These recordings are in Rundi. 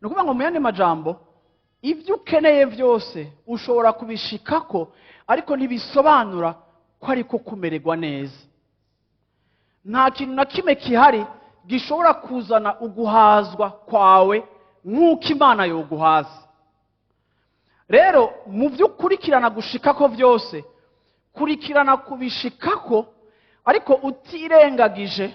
Ni ukuvuga ngo mu yandi majambo, ibyo ukeneye byose ushobora kubishikako, ariko ntibisobanura ko ariko kumererwa neza. Nta kintu na kimwe kihari gishobora kuzana uguhazwa kwawe nk'uko Imana yoguhaza. Rero mu byo ukurikirana gushikako byose, kurikirana kubishikako, ariko utirengagije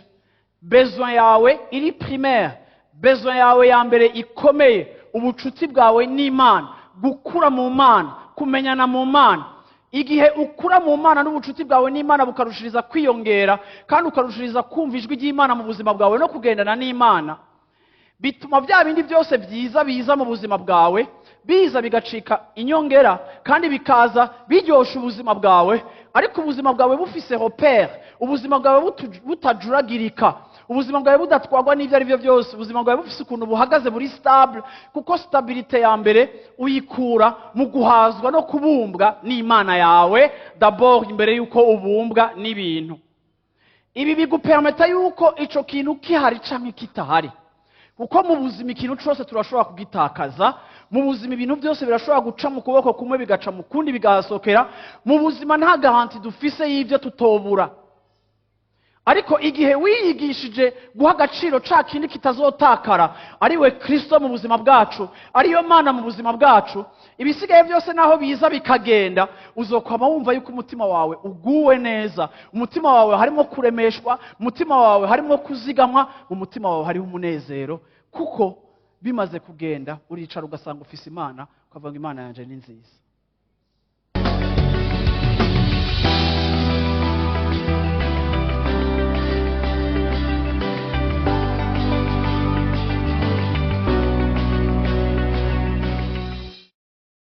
besoin yawe iri primaire, besoin yawe ya mbere ikomeye, ubucuti bwawe n'Imana, gukura mu Mana, kumenyana mu Mana. Igihe ukura mu Mana n'ubucuti bwawe n'Imana bukarushiriza kwiyongera, kandi ukarushiriza kumva ijwi ry'Imana mu buzima bwawe no kugendana n'Imana, bituma bya bindi byose byiza biza mu buzima bwawe biza bigacika inyongera, kandi bikaza biryosha ubuzima bwawe, ariko ubuzima bwawe bufise repère, ubuzima bwawe butajuragirika, ubuzima bwawe budatwarwa n'ibyo ari byo byose, ubuzima bwawe bufise ukuntu buhagaze buri stable, kuko stabilité ya mbere uyikura mu guhazwa no kubumbwa n'Imana yawe d'abord, imbere y'uko ubumbwa n'ibintu. Ibi bigupermeta yuko ico kintu kihari canke kitahari, kuko mu buzima ikintu cyose turashobora kugitakaza. Mu buzima ibintu byose birashobora guca mu kuboko kumwe bigaca mu kundi bigahasokera. Mu buzima nta garantie dufise y'ibyo tutobura, ariko igihe wiyigishije guha agaciro ca kindi kitazotakara, ariwe Kristo mu buzima bwacu, ariyo Mana mu buzima bwacu, ibisigaye byose naho biza bikagenda, uzokwama wumva yuko umutima wawe uguwe neza, umutima wawe harimo kuremeshwa, umutima wawe harimo kuzigamwa, mu mutima wawe hariho umunezero, kuko bimaze kugenda uricara ugasanga ufise Imana, ukavuga ngo Imana yanje ni nziza.